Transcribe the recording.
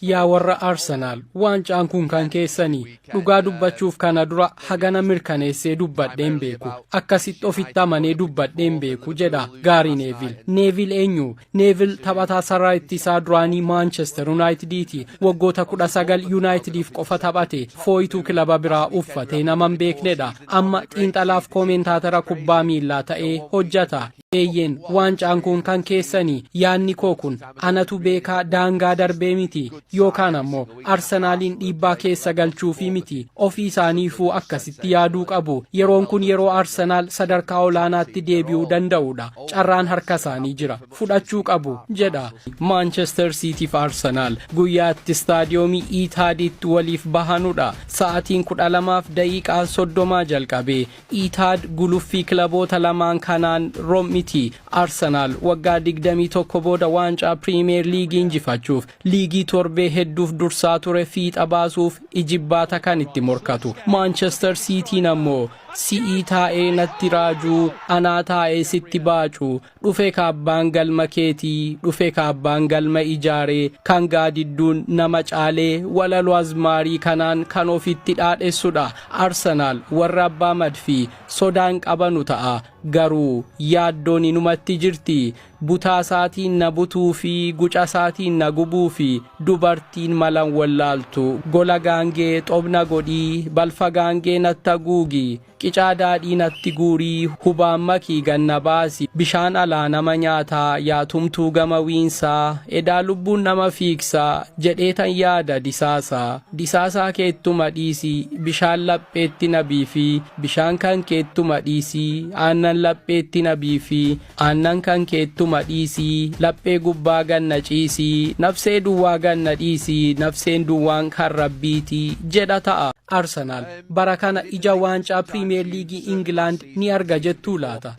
Yaa warra Arsenaal, waancaan kun kan keessanii. Dhugaa dubbachuuf, kana dura hagana mirkaneessee dubbadheen beeku, akkasitti ofitti amanee dubbadheen beeku, jedha Gaarii Neevil. Neevil eenyu? Neevil taphataa sarara ittisaa duraanii Maanchestar Yuunaayitidiiti. Waggoota 19 Yuunaayitidiif qofa taphate. Fooyituu kilaba biraa uffatee nama hin beeknedha. Amma xiinxalaaf koomentaatara kubbaa miillaa ta'ee hojjata. Eeyyeen, waancaan kun kan keessanii. Yaanni koo kun anatu beekaa daangaa darbee miti, yookaan ammoo Arsenaaliin dhiibbaa keessa galchuufii miti. Ofii isaaniifuu akkasitti yaaduu qabu. Yeroon kun yeroo Arsenaal sadarkaa olaanaatti deebi'uu danda'udha. Carraan harka isaanii jira, fudhachuu qabu, jedha. Maanchestar Siitiif Arsenaal guyyaatti istaadiyoomii Iitaaditti waliif bahanudha. Sa'aatiin 12:30 jalqabee Iitaad guluffii kilaboota lamaan kanaan rom'iti. Arsenaal waggaa 21 booda waancaa Piriimeer Liigii injifachuuf, liigii torbee hedduuf dursaa ture fiixa baasuuf ijibbaata kan itti morkatu. Maanchestar Siitiin ammoo si'ii taa'ee natti raajuu, anaa taa'ee sitti baacuu, dhufe kaabbaan galma keetii, dhufe kaabbaan galma ijaaree, kan gaadidduun nama caalee, walaloo azmaarii kanaan kan ofitti dhaadhessudha. Arsenaal warra abbaa madfii sodaan qabanu ta'a, garuu yaaddoon inumatti jirti. Butaa isaatiin na butuu fi guca isaatiin na gubuu fi dubartiin malan wallaaltu, gola gaangee xobna godhii, balfa gaangee natti haguugi, qicaa daadhii natti guurii, hubaan makii ganna baasi, bishaan alaa nama nyaataa, yaatumtuu gama wiinsaa, edaa lubbuun nama fiigsaa jedheetan yaada. Disaasaa disaasaa keettuma dhiisii, bishaan lapheetti na biifii, bishaan kan keettuma dhiisii, aannan lapheetti na biifii, aannan kan keettuma dhiisii, laphee gubbaa ganna ciisii, nafsee duwwaa ganna dhiisii, nafseen duwwaan kan Rabbiitii, jedha ta'a. Arsenaal bara kana ija waancaa Piriimeer Liigii Ingilaand ni arga jettuu laata?